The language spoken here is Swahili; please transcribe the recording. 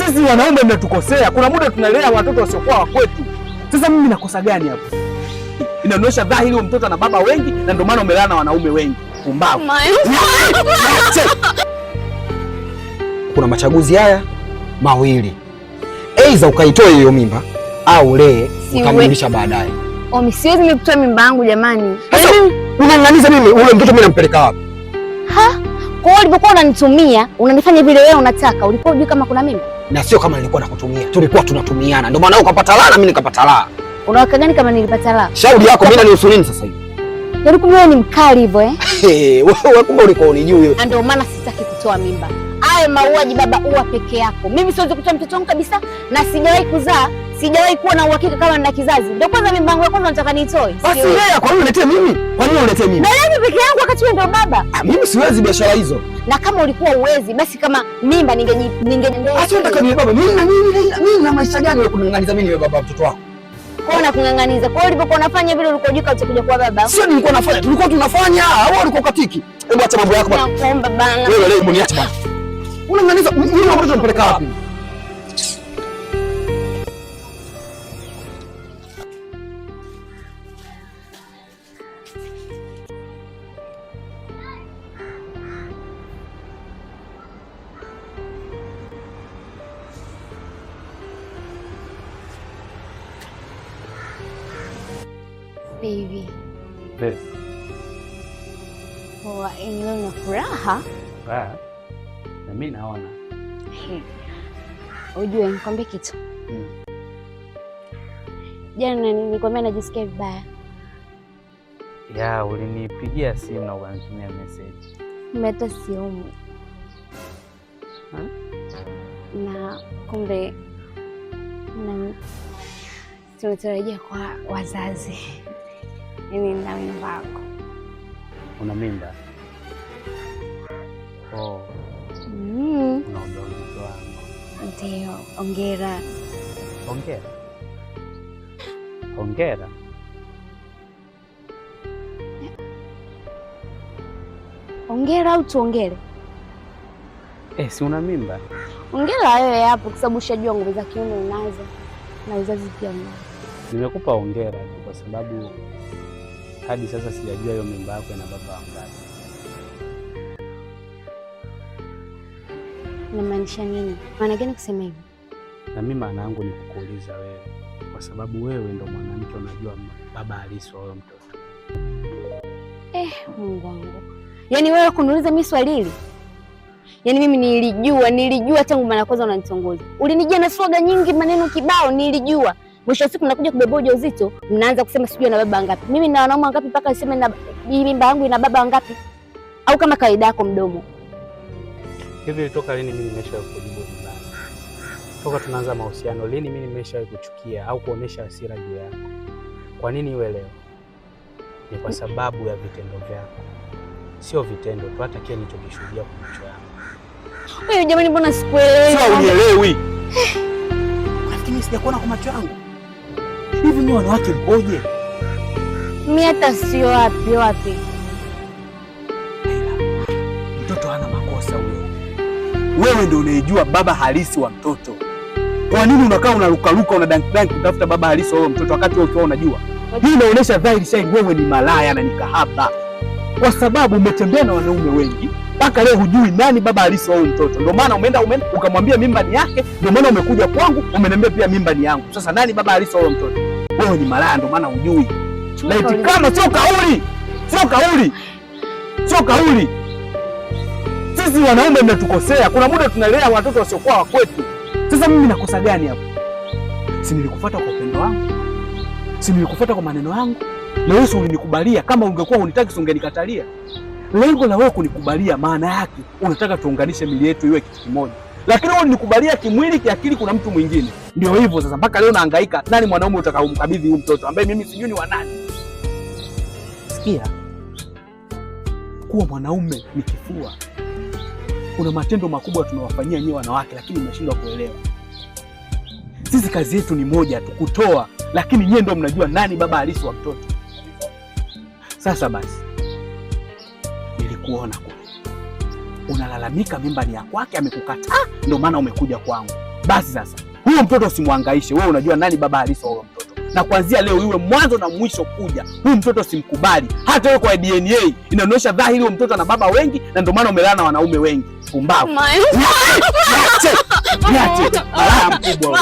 Sisi wanaume mnatukosea, kuna muda tunalea watoto wasiokuwa wa kwetu. Sasa mimi nakosa gani hapo? Inaonyesha dhahiri huyo mtoto ana baba wengi, na ndio maana umelala na wanaume wengi. Pumbavu. Kuna machaguzi haya mawili, aidha ukaitoe hiyo mimba au lee utamrudisha baadaye. Omi, siwezi mimi kutoa mimba yangu jamani. Sasa unang'aniza mimi ule mtoto mimi nampeleka wapi? Ha? Kwa hiyo ulipokuwa unanitumia, unanifanya vile wewe unataka, ulikuwa hujui kama kuna mimba? Na sio kama nilikuwa nakutumia, tulikuwa tunatumiana. Ndio maana ukapata la na mimi nikapata la. Unaweka gani kama nilipata la? Shauri yako, mimi nanihusu nini sasa hivi? Yaani kumbe wewe ni mkali hivyo eh? Wewe kumbe ulikuwa unijui. Na ndio maana sitaki kutoa mimba. Hayo mauaji baba, uwa peke yako. Mimi siwezi kutoa mtoto wangu kabisa, na sijawahi kuzaa, sijawahi kuwa na uhakika kama nina kizazi. Ndio kwanza mimba yangu ya kwanza nataka niitoe. Basi lea, kwa nini uniletee mimi? Kwa nini uniletee mimi? Na mimi peke yangu wakati wewe ndio baba. Ah, mimi siwezi biashara hizo. Na kama ulikuwa uwezi, basi kama mimba ningeji ninge Acha nataka niwe baba. Mimi na mimi na maisha gani wewe kuning'aniza mimi niwe baba mtoto wako? Kwa na kung'ang'aniza. Kwa hiyo ulipokuwa unafanya vile ulikuwa unajua utakuja kuwa baba. Sio nilikuwa nafanya, tulikuwa tunafanya. Au ulikuwa katiki? Hebu acha mambo yako bwana. Nakuomba bana. Wewe leo uniache bwana. Unang'aniza mimi na mtoto nampeleka wapi? Baby. Babe. Poa, leo na furaha. Furaha? Na mimi naona. Ujue nikwambie kitu. Jana nilikwambia najisikia vibaya. Ya, ulinipigia simu na ukanitumia message. Mimi hata siumwi. Na kumbe na tunatarajia kwa wazazi. Yaani nina mimba yako. Una mimba? Oh. Una ujauzito wangu. Ndio, hongera. Hongera. Hongera. Hongera au tuongere? Si una mimba? Hongera wewe hapo kwa sababu ushajua nguvu za kiume unazo na uzazi pia unao. Nimekupa hongera tu kwa sababu hadi sasa sijajua hiyo mimba yako ina baba wangapi. Unamaanisha nini? Maana gani kusema hivyo? Na mimi maana yangu ni kukuuliza wewe kwa sababu wewe ndo mwanamke unajua baba halisi wa huyo mtoto. Mungu wangu. Yaani wewe kuniuliza mimi swali hili? Yaani mimi nilijua tangu mara kwanza unanitongoza. Ulinijia na swaga nyingi, maneno kibao, nilijua. Mwisho wa siku mnakuja kubeba ujauzito, mnaanza kusema sijui na baba wangapi. Mimi na wanaume wangapi mpaka niseme na mimba yangu ina baba wangapi? Au kama kawaida yako mdomo. Hivi ilitoka lini mimi nimeshawahi kujibu vibaya? Toka tunaanza mahusiano, lini mimi nimeshawahi kuchukia au kuonesha hasira juu yako? Kwa nini iwe leo? Ni kwa sababu ya vitendo vyako. Sio vitendo tu, hata kile nilichokishuhudia kwa macho yangu. Wewe jamani, mbona sikuelewi? Sio unielewi. Unafikiri mimi sijakuona kwa macho yangu? Hivi ni wanawake mkoje? Mimi hata sio wapi wapi. Mtoto hana makosa huyo. Wewe ndio unayejua baba halisi wa mtoto. Kwa nini unakaa unarukaruka una dank dank kutafuta baba halisi wa huyo mtoto wakati wewe ukiwa unajua? Hii inaonyesha dhahiri shahiri wewe ni malaya na ni kahaba. Kwa sababu umetembea na wanaume wengi mpaka leo hujui nani baba halisi wa huyu mtoto. Ndio maana umeenda ukamwambia mimba ni yake, ndio maana umekuja kwangu umeniambia pia mimba ni yangu. Sasa nani baba halisi wa huyo mtoto? Wewe ni malaya ndio maana hujui. Na eti kama sio kauli, sio kauli. Sio kauli. Sisi wanaume mnatukosea. Kuna muda tunalea watoto wasiokuwa wa kwetu. Sasa mimi nakosa gani hapo? Si nilikufuata kwa upendo wangu? Si nilikufuata kwa maneno yangu? Na wewe ulinikubalia. Kama ungekuwa unitaki ungenikatalia. Lengo la wewe kunikubalia maana yake unataka tuunganishe mili yetu iwe kitu kimoja. Lakini wewe unikubalia kimwili, kiakili kuna mtu mwingine. Ndio hivyo sasa mpaka leo nahangaika nani mwanaume utakaomkabidhi huyu mtoto ambaye mimi sijui ni wa nani. Sikia. Kuwa mwanaume ni kifua. Kuna matendo makubwa tunawafanyia nyinyi wanawake lakini mmeshindwa kuelewa. Sisi kazi yetu ni moja tu, kutoa, lakini nyinyi ndio mnajua nani baba halisi wa mtoto. Sasa basi nilikuona kule unalalamika mimba ni ya kwake, amekukataa, ndio maana umekuja kwangu. Basi sasa, huyo mtoto usimhangaishe. Wewe unajua nani baba halisi wa huyo mtoto. Na kuanzia leo iwe mwanzo na mwisho kuja. Huyu mtoto simkubali. Hata wewe kwa DNA inaonyesha dhahiri huyo mtoto ana baba wengi na ndio maana umelala na wanaume wengi. Pumbavu. Niache. Niache. Balaa mkubwa wewe.